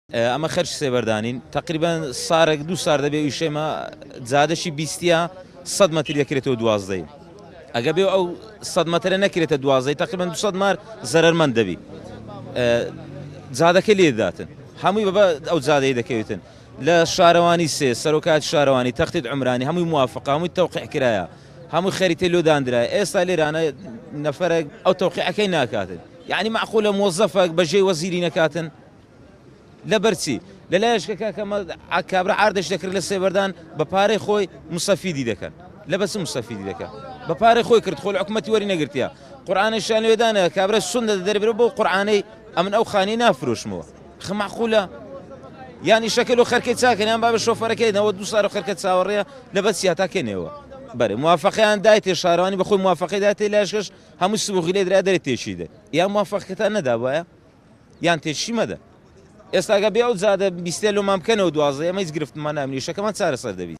ئەمە خەرج سێبەردانین تەقریبەن سارێک دوو سار دەبێ ئیشێمە جادەشی بیستە 100 مەتر دەکرێتەوە دوازدەی ئەگە بێ ئەو 100 مەترە نەکرێتە دوازدەی تەقریبەن 200 مار زەرەرمەند دەبی جادەکە لێ داتن هەمووی بە ئەو جادەی دەکەوێتن لە شارەوانی سێ سەرۆکات شارەوانی تەختیت عمرانی هەمووی موافقە هەمووی تەوقیع کرایە هەموو خەریتەی لۆ داندرایە ئێستا لێرانە نەفەرێک ئەو تەوقیعەکەی ناکاتن یعنی معقولە مۆزەفەک بەجێی وەزیری نەکاتن لەبەر چی؟ لەلایەش کە کاکە کابرا عاردش دەکرد لە سێبەردان بە پارەی خۆی مسەفیدی دەکەن لە بەس مسەفیدی دەکە بە پارەی خۆی کرد خۆ حکومەتی وەری نەگرتیە قورآانێکیان لێدانە کابرا سندە دەربرە بۆ قورآانەی ئەمن ئەو خانی نافرۆشمەوە خمعقولە یان ئیشەکە لۆ خەرکەی چاکەن یان بابە شۆفەرەکەی نەوە دو سار و خەرکە چاوەڕێە لە بەس سیاتاکەنەوە بەرێ موافقیان دایتێ شارەوانی بەخۆی موافقی داتێ لاشکەش هەموو سبوغی لێ درا دەرێ تێشی دە یان موافقەکەتان نەدابایە یان تێچشی مەدە ئێستاگە بێ ئەو جادە بیستێ لۆمان بکەنەوە 12 ئێمە هیچ گرفتمان نامێنێ ئیشەکەمان چارەسەر دەبیت.